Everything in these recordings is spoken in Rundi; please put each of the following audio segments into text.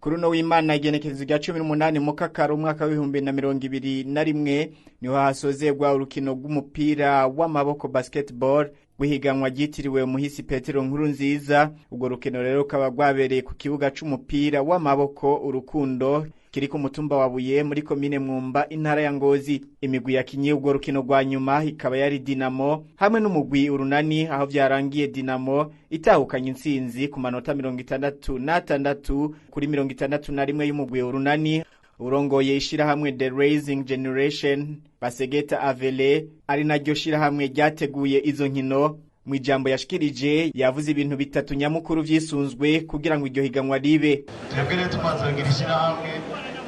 Kuri uno w'Imana, igenekerezo rya 18 Mukakaro umwaka w'2021, niho hasozerwa urukino rw'umupira w'amaboko basketball rw'ihiganwa ryitiriwe umuhisi Petero Nkurunziza. Urwo rukino rero rukaba rwabereye ku kibuga c'umupira w'amaboko Urukundo kiri ku mutumba wa Buye muri komine Mwumba, intara ya Ngozi. Imigwi yakinye urwo rukino rwa nyuma ikaba yari Dinamo hamwe n'umugwi Urunani, aho vyarangiye Dinamo itahukanye intsinzi ku manota 66 kuri 61 y'umugwi Urunani. Urongoye ishirahamwe The Raising Generation, Basegeta Avele, ari naryo shirahamwe ryateguye izo nkino, mu ijambo yashikirije yavuze ibintu bitatu nyamukuru vyisunzwe kugira ngo iryo higanwa ribe. Twebwe rero tumaze kugira ishyirahamwe,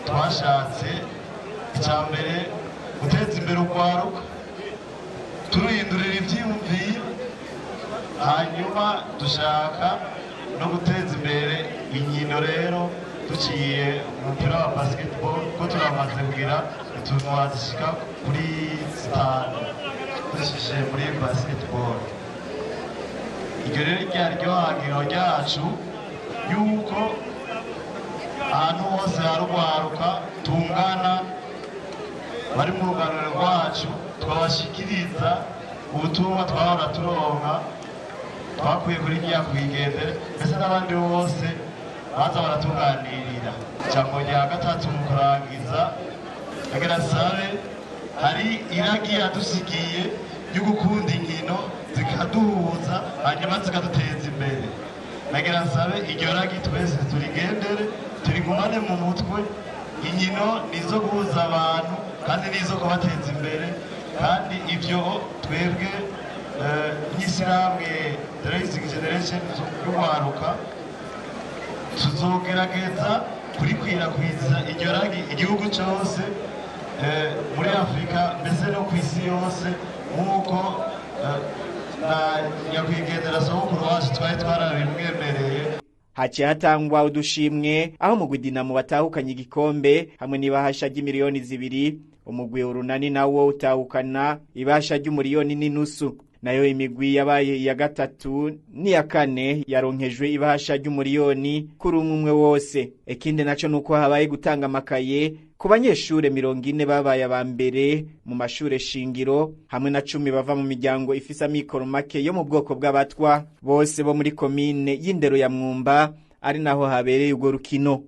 twashatse icya mbere guteza imbere urwaruka, turuhindurira ibyiyumviro, hanyuma dushaka no guteza imbere inkino rero duciye umupira wa basketball, ko turamaze kugira utuntu zishika kuri zitanu dushishije muri basketball. Iryo rero ryari ryo hangiro ryacu, yuko ahantu hose hari urwaruka tungana bari mu ruganiro rwacu, twabashikiriza ubutumwa twahora turonka twakuye kuri nyakwigendera, mbese n'abandi bose baza baratuganirira. Ijambo rya gatatu mu kurangiza, agira sabe hari iragi yadusigiye yo gukunda inkino zikaduhuza, hanyuma zikaduteza imbere. Nagira nsabe iryo ragi twese turigendere, turigumane mu mutwe. Inkino ni izo guhuza abantu kandi ni izo kubateza imbere, kandi ibyo twebwe nk'ishyirahamwe The Raising Generation y'urwaruka tuzogerageza kurikwirakwiza iryo ragi igihugu cyose muri Afurika, mbese no ku isi yose, nk'uko na nyakwigendera sogokuru wacu twari twarabimwemereye. Haciye hatangwa udushimwe, aho umugwi Dinamo batahukanye igikombe hamwe n'ibahasha ry'imiliyoni 2, umugwi Urunani nawo utahukana ibahasha ry'umuriyoni n'inusu, nayo imigwi yabaye iya gatatu n'iya kane yaronkejwe ibahasha ry'umuriyoni kuri umwe umwe wose. Ikindi naco nuko habaye gutanga amakaye ku banyeshure 40 babaye aba mbere mu mashure shingiro, hamwe na 10 bava mu miryango ifise amikoro make yo mu bwoko bw'abatwa, bose bo muri komine y'indero ya Mwumba, ari naho habereye urwo rukino.